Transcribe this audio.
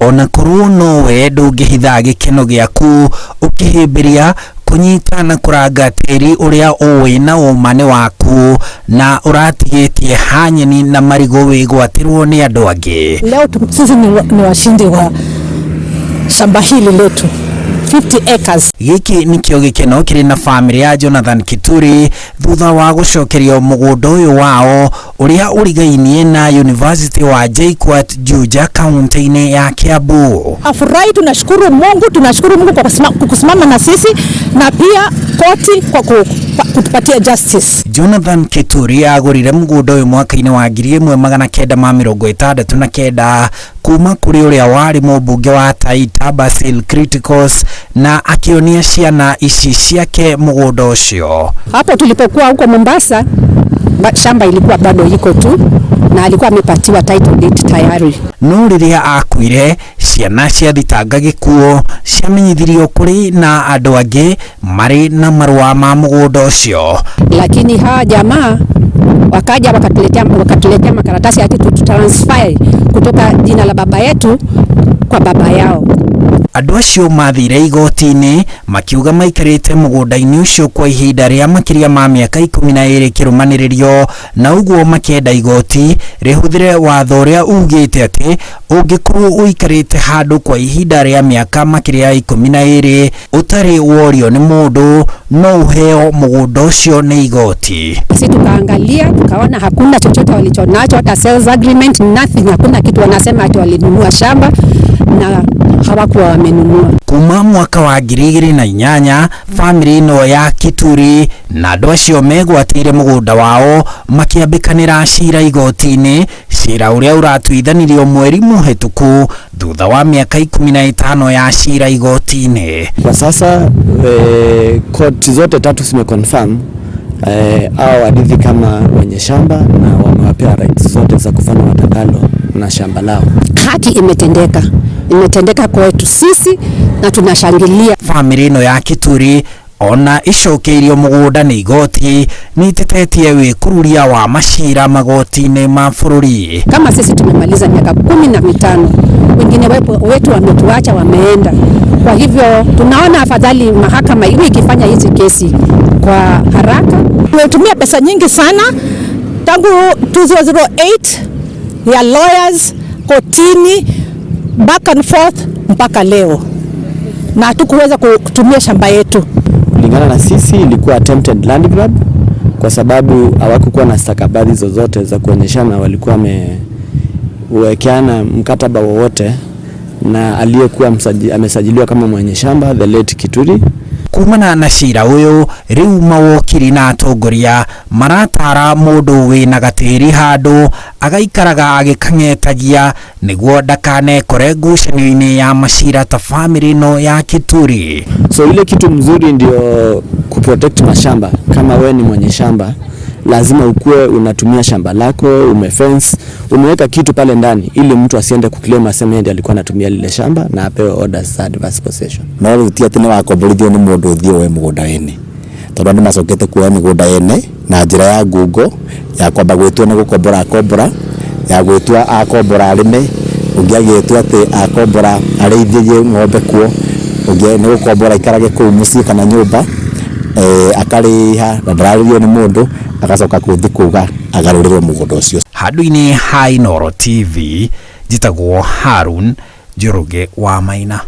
Ona korwo nowe ndũngĩhitha gĩkeno gĩaku ũkĩhĩmbĩria kũnyita na kũranga tĩri ũrĩa ũĩ na ũma nĩ waku na ũratigĩtie ha nyeni na marigũ wĩgwatĩrwo nĩ andũ angĩ. Leo sisi ni washindi wa shamba hili letu 50 acres. Gĩkĩ nĩkĩo gĩkeno kĩrĩ na bamĩrĩ ya Jonathan Kituri thutha wa gũcokerio mũgũnda ũyũ wao ũrĩa ũrigainie na University wa JKUAT Juja kaunti-inĩ ya Kiambu. Afurahi, tunashukuru Mungu, tunashukuru Mungu kwa kusimama na sisi na pia koti kwa kutupatia justice. Jonathan Kituri agũrire mũgũnda ũyũ mwaka-inĩ wa 1969 kuma kũrĩ ũrĩa warĩ mũmbunge wa Taita Basil Criticos na akĩonia ciana ici ciake mũgũnda ũcio. Hapo tulipokuwa huko Mombasa, shamba ilikuwa bado iko tu na alikuwa amepatiwa title deed tayari. No rĩrĩa akuire ciana ciathitanga gĩkuũ ciamenyithirio kũrĩ na andũ angĩ marĩ na marũa ma mũgũnda ũcio. Lakini hawa jamaa wakaja wakatuletea makaratasi ati tutransfer kutoka jina la baba yetu kwa baba yao. Andũ acio mathire igoti-inĩ makiuga maikarĩte mũgũnda-inĩ ũcio kwa ihinda rĩa makĩria ma mĩaka 12 kĩrũmanĩrĩrio na ũguo makĩenda igoti rĩhũthĩre watho ũrĩa ugĩte atĩ ũngĩkorwo ũikarĩte handũ kwa ihinda rĩa mĩaka makĩria ya 12 ũtarĩ worio nĩ mũndũ no ũheo mũgũnda ũcio nĩ igoti. Sisi tukaangalia tukaona hakuna chochote walichonacho, hata sales agreement nothing, hakuna kitu. Wanasema ati walinunua shamba na hawakuwa wamenunua. Kuma mwaka wa 2008 family ĩno ya Kituri na andũ acio megwatĩire mũgũnda wao makĩambĩkanĩra cira igoti-inĩ, cira ũrĩa ũratuithanirio mweri mũhĩtũku thutha wa mĩaka 15 ya cira igoti-inĩ. Kwa sasa koti zote tatu zimeconfirm hao warithi kama wenye shamba na wamewapea rights zote za kufanya watakalo na shamba lao. Haki imetendeka, imetendeka kwetu sisi na tunashangilia. Family ĩno ya Kituri ona icokeirio mũgũnda nĩ igoti nĩ itetetie wĩkururia wa macira magoti-inĩ ma bũrũri. Kama sisi tumemaliza miaka 15, wengine wetu wametuacha wameenda. Kwa hivyo tunaona afadhali mahakama iwe ikifanya hizi kesi kwa haraka. Tumetumia pesa nyingi sana tangu 2008 ya lawyers kotini back and forth mpaka leo, na hatukuweza kutumia shamba yetu. Kulingana na sisi ilikuwa attempted land grab kwa sababu hawakukuwa na stakabadhi zozote za kuonyeshana walikuwa wamewekeana mkataba wowote na aliyekuwa amesajiliwa kama mwenye shamba the late Kituri. Kumana na cira ũyũ rĩu mawokiri na atongoria maratara mũndũ wĩna gatĩri handũ agaikaraga agĩkang'etagia nĩguo ndakanekore ngucanio-inĩ ya macira ta family ĩno ya Kituri. So ile kitu mzuri ndio kuprotect mashamba. Kama we ni mwenye shamba lazima ukue unatumia shamba lako, umefence, umeweka kitu pale ndani ili mtu asiende kuclaim aseme ndiye alikuwa anatumia lile shamba na apewe orders za adverse possession. No rĩu ti atĩ nĩ wakomborithio nĩ mũndũ ũthiĩ woe mũgũnda wene, tondũ andũ macokete kuoya mĩgũnda yene na njĩra ya ngungo ya kwamba gwĩtua nĩ gũkombora akombora, ya gwĩtua akombora arĩme, ũngĩ agĩtua atĩ akombora arĩithĩrie ng'ombe kuo, ũngĩ nĩ gũkombora aikarage kũu mũciĩ kana nyũmba, akarĩha na ndararĩrio nĩ mũndũ, agacoka gũthiĩ kuga agarũrĩrwo mũgũnda ũcio. Handũ-inĩ ha Inooro TV njĩtagwo Harun Njoroge wa Maina.